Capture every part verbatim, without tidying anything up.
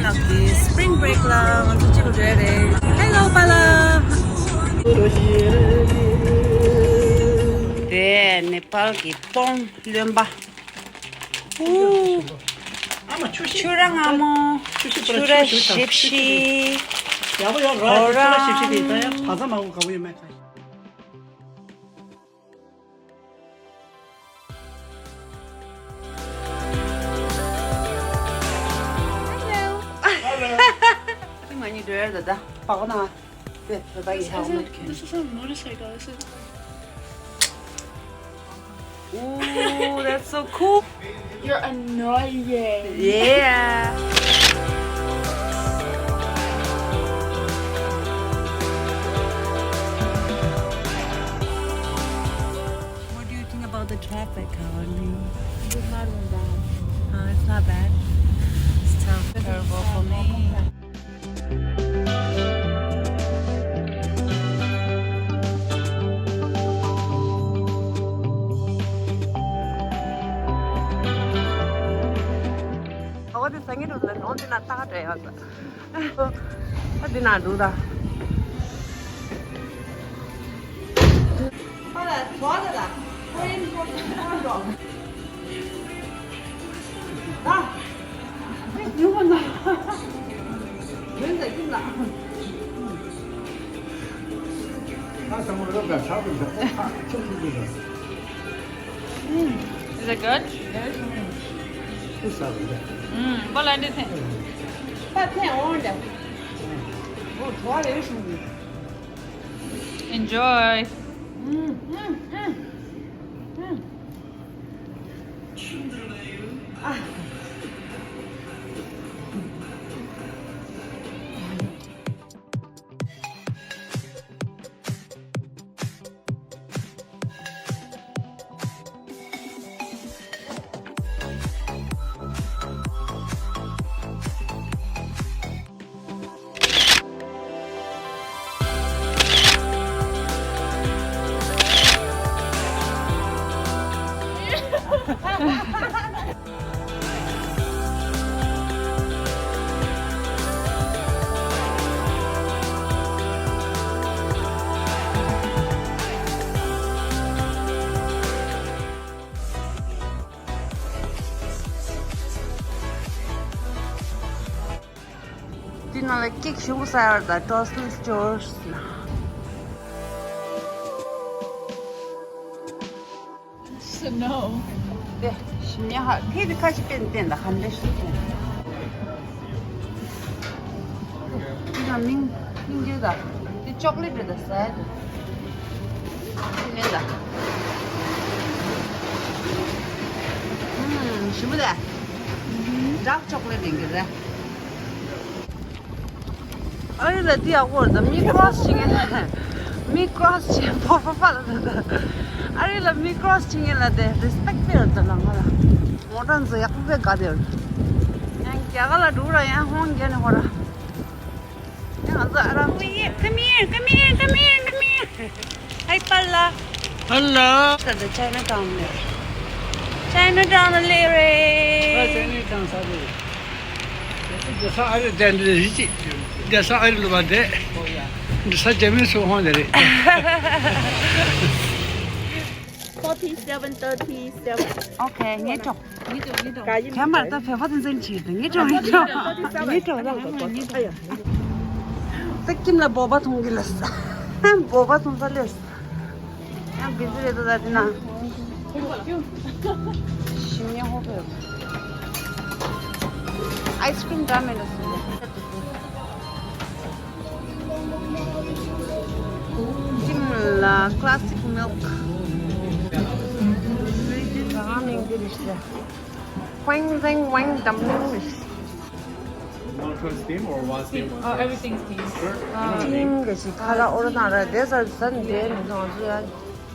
Spring break ལ་ང་ཚོ་ཅིག་འགྲོ་ཡ་རེད། Hello པཱ་ལགས། དེ་ནེ་པཱལ་གྱི་སྟོང་རློན་པ། ཨུ། ཆུ་ར་མངར་མོ། ཆུ་ར་ཞིབ་ཞིབ། ཡག་པོ་ཡོད་ར། ཆུ་ར་ཞིབ་ཞིབ་དེ་ད་ཡང་བ་ཚྭ་མང་པོ་ག་བོ་ཡོད་མེད་ཁ། Hello. Hello. ང་གཉིས་འགྲོ་ཡར་ད་ད་པགས་པ་ན་དེ་ད་ད་ཡི་ཧ་མོ་ཁེ། This is a motorcycle. This is Ooh, that's so cool. You're annoying. Yeah. What do you think about the traffic, Kalani? It's not even bad. Uh, it's not bad. It's tough. Terrible for me. ཨོ་དེ་སང་ཉིན་འགྲོ་ལ་ནོར་འདི་ན་ཏག་ཏག་ཡོད་ས། ཨ་འདི་ན་འགྲོ་ད། Is it good? Mm, what do you think? Enjoy. དེ་ནང་ལ་ཀེག་ཞིམ་པོ་ཟ་ཡ་རེད་ད། Toast Stores ན། Snow. དེ་ཞིམ་ཉག་ཧ། དེ་དེ་ཁ་ཅིག་བསྟན་བསྟན་ད་ག་འདྲ་ཞིག་བསྟན། དེ་ན་མིང་མིང་རྒྱུ་ད། དེ་ཅོག་ལེ་ཊི་རེད་ད་ཟ་ཡ་དེ། དེ་ལེན་ད། ཨུམ་ཞིམ་པོ་ད། Dark chocolate ཡིན་གྱི་རེད། ཨ་རི་ལ་དེ་ཡག་པོ་རེད་ད། མི་ཀྲོས་ཕྱིན་ངེས་ལ། མི་ཀྲོས་ཕྱིན་པོ་པ་པ་ལ་ད། ཨ་རི་ལ་མི་ཀྲོས་ཕྱིན་ངེས་ལ་དེ་རེ་སི་པེག་ཊི་རེད་ད་ལ་ང་ལ། མོ་ཊ་ཚོ་ཡག་པོ་དགའ་དེ་རེད། ཡང་རྒྱ་གར་ལ་འགྲོ་ར་ཡང་ཧོང་རྒྱ་ནས་ཧོ་ར། ཡང་ང་ཚོ་ཨ་རམ། Come here, come here, come here, come here. Hi པཱ་ལགས། Hello. ད་ལྟ་ཅའི་ན་ཊའུན་ནས། ཅའི་ན་ཊའུན་ལ་སླེབས་རེད། ཨ་ཅའི་ན་ཊའུན་ས་རེད། རྒྱལ་ས་ཨ་རི་དེ་འདྲ་རེད་ཅིག་རྒྱལ་ས་ཨ་རི་ལ་བ་དེ། འདི་ས་རྒྱ་མི་སུ་ཧོང་དེ་རེད། Forty seven, thirty seven. Okay, ངས་ཀྲོག་ངས་ཀྲོག་ངས་ཀྲོག་དེ་མར་ད་བོད་པ་དེ་འཛིན་ཆེ་དེ་ངས་ཀྲོག་ངས་ཀྲོག་ངས་ཀྲོག་ད་ངས་ཀྲོག་ད་ཀིམ་ལ་བོད་པ་མཐོང་གི་ལ་ས། བོད་པ་མཐོང་ས་ལས། ཡང་བི་ཛི་རེད་ད་ད་དེ་ན། ཞིམ་ཉེ་ཧོ་པེ། ཨའི་སི་ཀྲིམ་འདྲ་མེད་ལ་སུ། ཁྱིམ་ལ་classic milk. ཨ་མིང་འདི་རེད་ཤག Wang Zheng Wang dumpling རེད། You want to steam or what steam? Oh, everything steam. Steam རེད་ཤག་ཁ་ལག་ཨོར་ན་ར་དེ་ཟ་ཟ་ནི་དེ་མི་ཚོང་ཚོ་ཡ་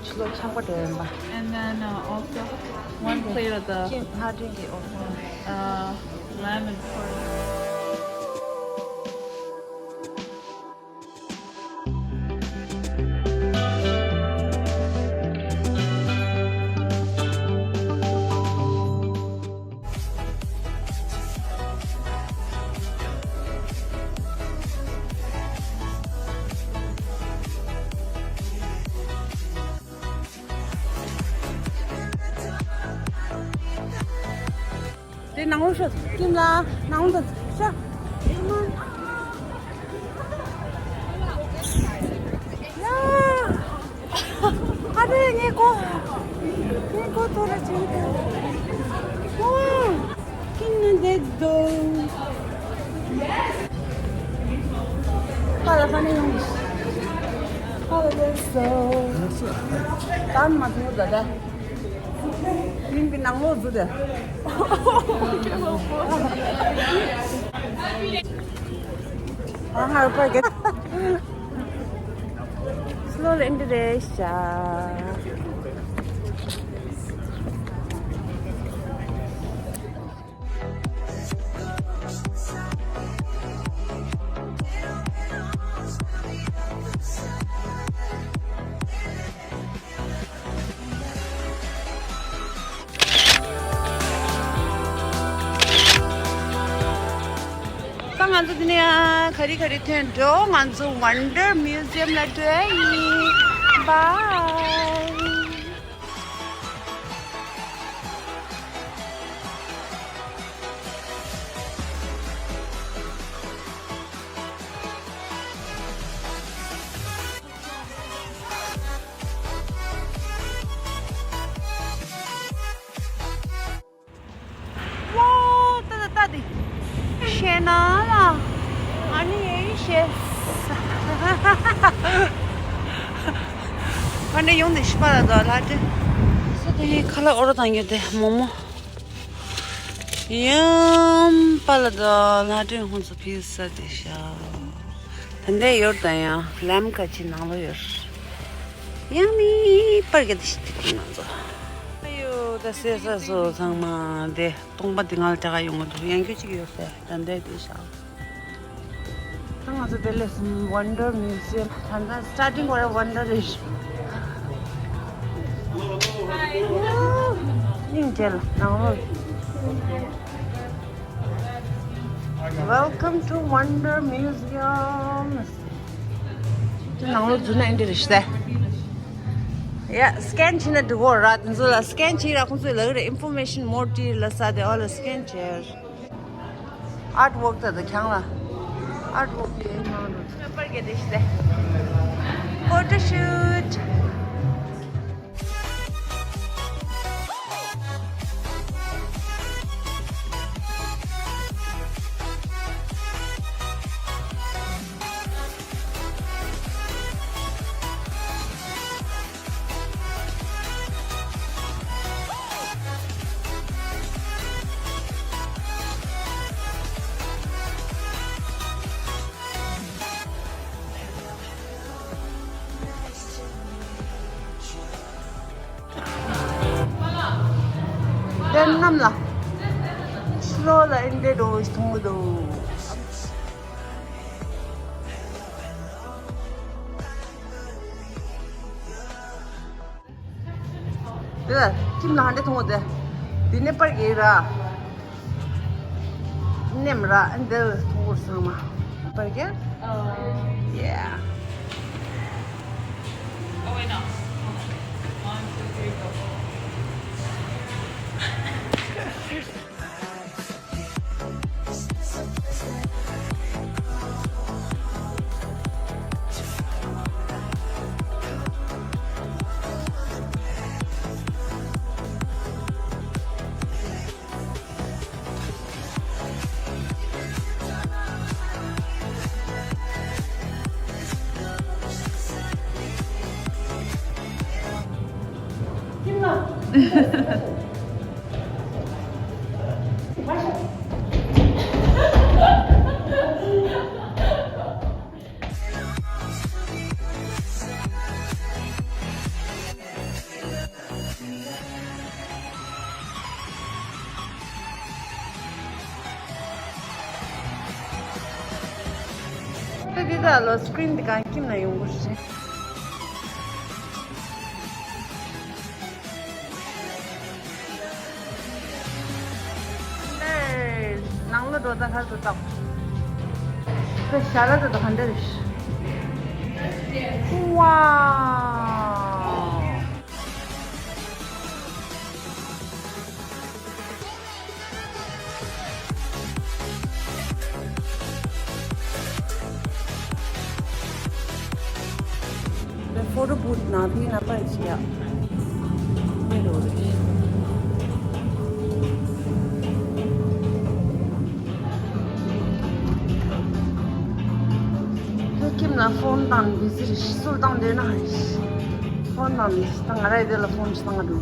ཕྱི་ལོགས་ཆགས་པ་དྲན་པ། And then uh, also one plate of the ཁྱིམ་ལྷ་སྒྲོན་གྱི་ཨོར་ན། Uh, lamb and pork. དེ་ནང་ལོགས་ཤོག་ཀིམ་ལགས་ནང་ལོགས་ཤོག་ཨ་རེ་ངས་གོ་ངས་གོ་ཐོ་རེ་བྱེད་ཀྱི་འདུག་ཀིམ་ནི་འདེད་འདུག་ཁ་ལ་ཁ་ནས་ཡོང་ཁ་ལ་ལས་སོ་ཀམ་མ་ཐུག་ད་ད། མིང་གི་ནང་ལོགས་འཛུལ་ཏེ། ཨ་ཧ་པ་གེ། Slowly into this. ད་ང་ཚོ་འདི་ནས་ཡང་ག་རི་ག་རི་ཐོན་འགྲོ། ང་ཚོ་Wonder Museum ལ་འགྲོ་ཡ་ཡིན། Bye. ཝའོ། ཏ་ཏ་ཏ་དེ། ཤེ་ན་ལ། ཨ་ནི་ཡེ་ཤེ། ཕ་ནས་ཡོང་དེ་ཤི་པ་ལ་དོ་ལ་ཏེ། ས་དེ་ཁ་ལག་ཨོ་རོ་དང་ཡོད་དེ་མོ་མོ། ཡམ་པ་ལ་དོ་ལ་ཏེ་ཧོན་སུ་ཕི་ས་དེ་ཤ། ད་འདྲ་ཡོད་ད་ཡང་ལམ་ཁ་ཆེ་ནང་ལོ་ཡོད། ཡང་མི་པར་ག་དེ་ཤི་དེ་ང་ཚོ། ཨ་ཡོ་ད་སེ་ས་སོ་ཚང་མ་དེ། སྟོང་པ་འདི་ང་ལ་དྲ་ག་ཡོང་གི་འདུག་ཡང་ཁྱོད་གཅིག་ཡོད་ཟེར་ད་འདྲ་དེ་ཤག་ད་ང་ཚོ་དེ་ལས་Wonder Museum ད་ལྟ་starting for a wonder རེད། སྙིང་རྗེ་ལ་ནང་ལོགས། Welcome to Wonder Museum. དེ་ནང་ལོགས་འཛུལ་ན་འདི་རེད་ཤག་ཡ་scan བྱས་ན་འགྲིག་གོ་ར། དེ་ཚོ་ལ་scan བྱས་ར་ཁོང་ཚོས་ལབ་ཀྱི་རེད། Information more ཏི་ལ་ས་དེ་ཨོ་ལ་scan བྱས། Artwork ད་ད་ཁྱང་ལ་artwork དེ་ནང་ལོགས་པར་གྱི་རེད་ཤག Photoshoot. དེ་རྣམས་ལ་ཕྱི་ལོགས་ལ་ཨིན་དྲེ་འགྲོ་བའི་མཐོང་གི་འདུག་དེ་ལ་ཁྱིམ་ནང་འདྲེ་མཐོང་གི་འདུག་དེ་ནས་པར་གྱི་ར། ནེམ་ར་འདིར་ཐུག་སོང་མ། པར་རྒྱབ། Yeah. Oh, wait, no. One, two, three, go. ད་འདི་དག་ལོ་སི་ཀྲིན་འདི་གང་ཁྱིམ་ན་ཡོང་གི་རེད། ནང་ལོ་འགྲོ་ད་ཧར་དུ་བཏང་། ད་ཞྭ་ལ་ད་ད་ག་འདྲ་རེད། ཝའོ། ཕོ་ཊོ་བུཐ་ནང་དེའི་ནང་པར་ཅི་ཡ། མེད་རོ་རེད། ཁྱོད་ཁྱིམ་ལ་ཕོན་དང་བི་ཟི་རེད། སུ་བཏང་འདོད་ན་ཕོན་དང་བི་ཟི་བཏང་། ང་ར་དེ་ལ་ཕོན་ཅི་བཏང་འགྲོ།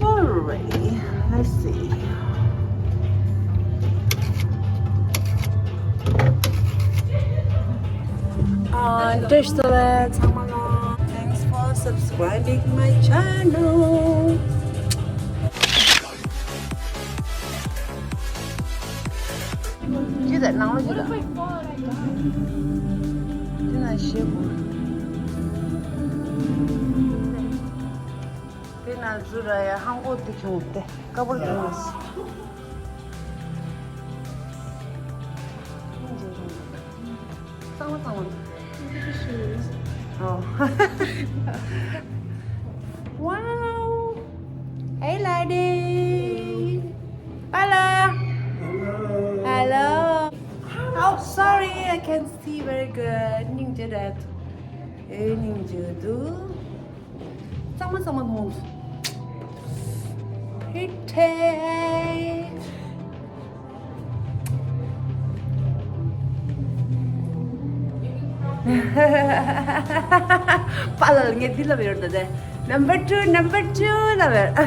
Alright, let's see. ཨ། བཀྲ་ཤིས་བདེ་ལེགས་ཚང་མ་ལ། Thanks for subscribing my channel. ཅི་ཟེར་ནང་ལོགས་ཅི་ཟེར། དེ་ན་ཤེས་དགོས། དེ་ན་ཟུར་ར་ཡ་ཧང་གོ་དེ་ཁྱོང་དེ་ཀ་བོར་ཁྱོང་ལ་སི། གཙང་མ་གཙང་མ་འདུག་ཨོ། Wow. Hey, lady. Hello. Hello. Oh, sorry, I can't see very good. སྙིང་རྗེ་རེད། ཨེ། སྙིང་རྗེ་འདུག་གཙང་མ་གཙང་མ་མཐོང་། ཧི་ཐེ། པཱ་ལགས་ངས་འདི་ལབ་ཡོད་ད་དེ། Number two, number two ལབ་ཡོད།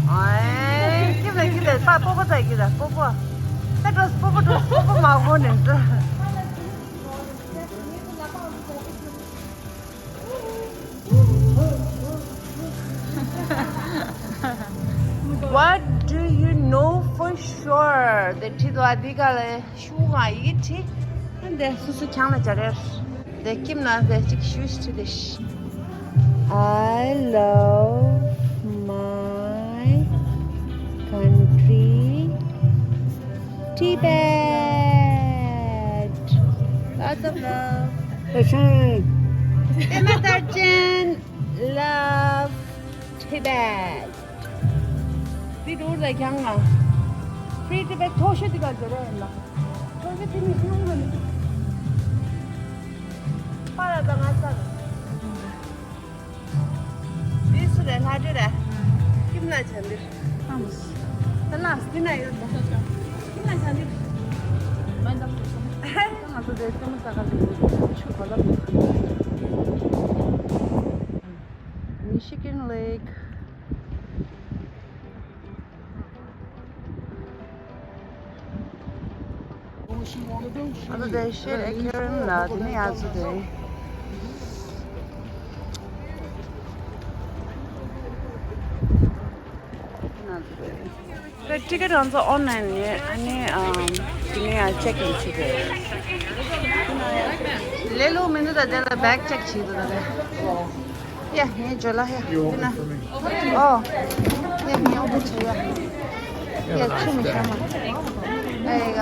ཨའེ། ཀི་ལ་ཀི་ལ་པ་པོ་པོ་ད་ཀི་ལ་པོ་པོ། ད་འགྲོ་པོ་པོ་འགྲོ་པོ་པོ་མ་གོ་ནས་འགྲོ། What do you know for sure? དེ་ཁྲིད་དོ་ཨ་འདི་ག་ལ་ཤུ་ག་ཡི་ཁྲིད། འདི་སུ་སུ་ཁྱང་ལ་བྱ་རེར། དེ་ཁྱིམ་ན་དེ་གཅིག་ཞུས་ཁྲིད་དེ། I love my country, Tibet. Lots of love. Pema Tarchin love Tibet. འདི་འདུག་ལ་ཀྱང་ང་། Free Tibet མཐོ་ཤོས་འདི་ག་འདི་རེད་ལ། མཐོ་ཤོས་དེ་ནི་ཤི་ཡོང་མ་ནི། པ་ར་ད་ང་ས། འདི་སུ་རེད། ལྷ་འདྲེ་རེད། ཁྱིམ་ལ་བྱ་འདིར། ཨམ། ད་ལ་འདི་ན་ཡོད་ད། ཁྱིམ་ལ་བྱ་འདིར། མ་འདབ་ཏུ་སོང་། ང་ཚོ་དེ་ལྟད་མོ་ལྟ་ག་འདི་ཆུ་ག་ལ་མི་ཁ། Michigan Lake. ཨ་ཚོ་དེ་ཤེར་ཨེ་ཁེ་རན་ལ་དེ་ནས་ཨ་ཚོ་དེ། ཨ་ཚོ་དེ། ད་ཊི་ཀེ་ཊི་རང་ཚོ་ཨོན་ལན་ནས་ཨ་ནི་ཨམ་དེ་ནས་ཡང་ཅེག་ཨིན་བྱེད་དགོས། ལེ་ལོ་མི་འདུག་ད་དེ་ལ་བེག་ཅེག་བྱེད་འདུག་ད་དེ། ཡ་ངའི་ཇོ་ལ་ཡ་དེ་ན། ཨོ། ཡ་ངའི་ཨོ་བུ་ཆེ་ཡ། ཡ་ཆུ་མི་ཤ་མ། ཨེ་ཡ།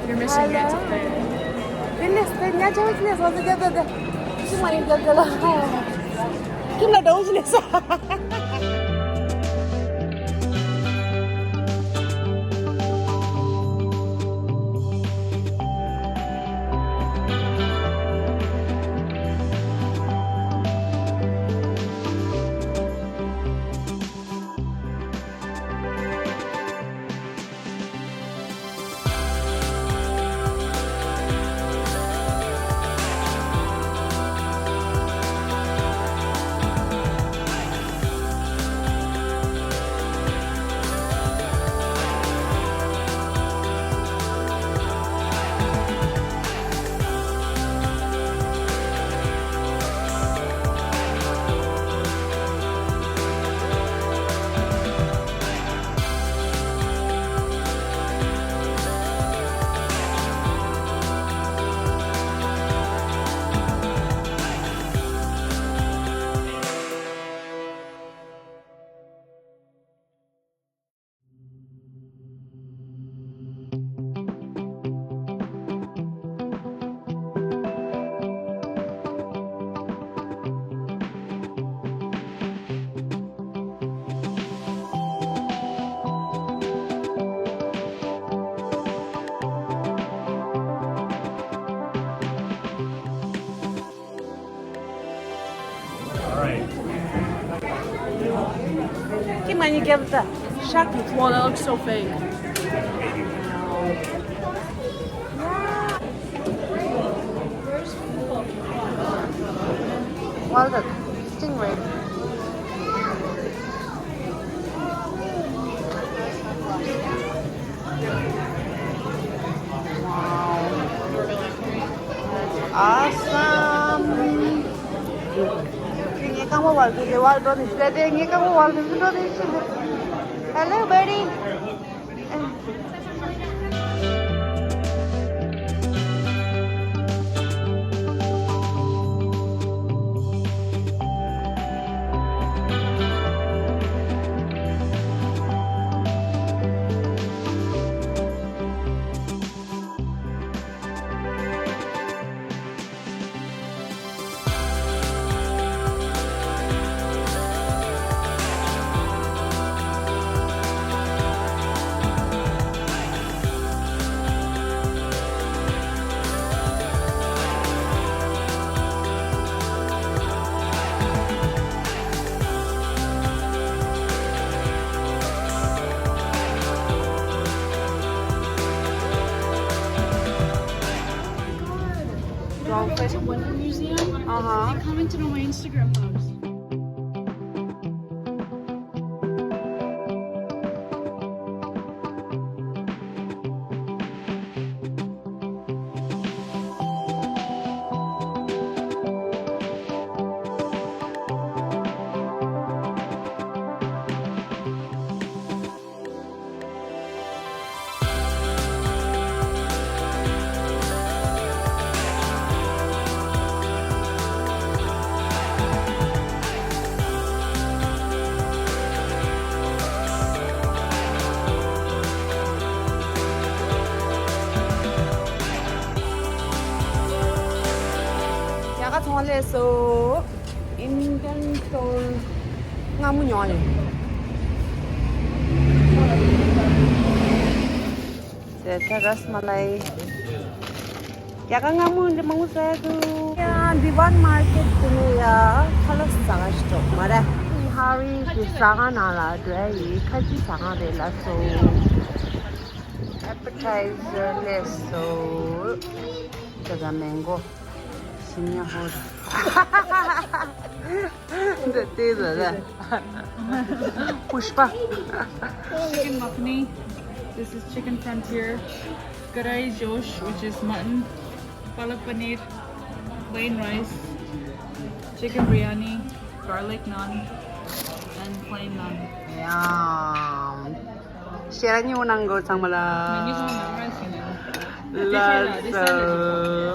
You're missing it. དེ་ནས་དེ་ཉ་ཆ་བ་ཅི་ནས་སོང་ཟེར་རྒྱབ་ད་དེ། ཅི་མ་ཡིན་རྒྱབ་ད་ལ། ཁྱིམ་ལ་འགྲོ་བཞིན་ནས་ས། Kim, can you give the shark? Wow, that looks so fake. Wild duck, stingray. Awesome. ངའི་རྐང་པ་བར་དུ་རེ་བ་འགྲོ་ནས་ཤི་རེད་དེ། ངའི་རྐང་པ་བར་དུ་འགྲོ་ནས་ཤི་རེད། Hello, buddy. Dogfish. Went to Wonder Museum. Uh-huh. They commented on my Instagram post. ཡག་ག་ཚོང་ལས་སོ། Indian store མངར་མོ་ཉོ་ལེ། དེ་ད་རཱས་མ་ལའི། ཡག་ག་མངར་མོ་འདི་མང་པོ་ཟ་ཡ་འདུག་ཡ་འདི་ཝན་མར་ཀེཊ་དེ་ནས་ཡ་ཁ་ལག་ཟ་ག་ཞིག་འགྲོ་མ་རེད། ཧ་རི་གི་ཟ་ག་ནང་ལ་འགྲོ་ཡ་ཡི་ཁ་ཅིག་ཟ་ག་རེད་ལ་སོ། Appetizer ལས་སོ། དེ་ག་མེན་གོ། ཞིམ་ཉམས་ཧོར། འདི་ལྟས་ཟ་ལ། Pushpa. Chicken makhani. This is chicken frontier. Karai josh, which is mutton. Palak paneer. Plain rice. Chicken biryani. Garlic naan. And plain naan. Yum. ཤེས་ར་ཉིའུ་ནང་གོ་ཚང་མ་ལ། ལགས་སོ།